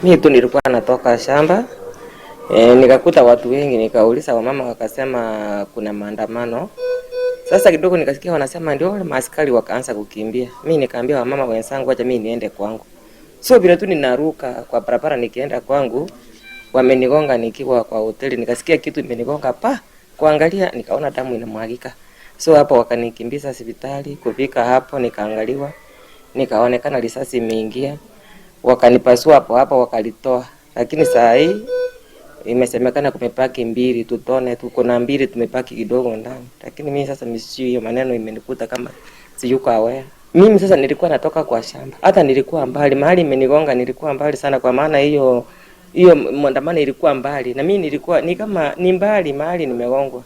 Mi tu nilikuwa natoka shamba nikakuta watu wengi, nikauliza wamama, wakasema kuna maandamano. Sasa kidogo nikasikia wanasema ndio wale maaskari wakaanza kukimbia. Mi nikaambia wamama wenzangu, acha mi niende kwangu. So vile tu ninaruka kwa barabara nikienda kwangu, wamenigonga nikiwa kwa hoteli, nikasikia kitu imenigonga pa kuangalia, nikaona damu inamwagika. So hapo wakanikimbiza hospitali. Kufika hapo nikaangaliwa, nikaonekana risasi imeingia, wakanipasua hapo hapo wakalitoa, lakini saa hii imesemekana kumepaki mbili, tutone tuko na mbili tumepaki kidogo ndani, lakini mimi sasa misijui hiyo maneno imenikuta kama siyuko aware. Mimi sasa nilikuwa natoka kwa shamba, hata nilikuwa mbali, mahali imenigonga nilikuwa mbali sana, kwa maana hiyo hiyo maandamano ilikuwa mbali na mimi nilikuwa ni kama ni mbali mahali nimegongwa.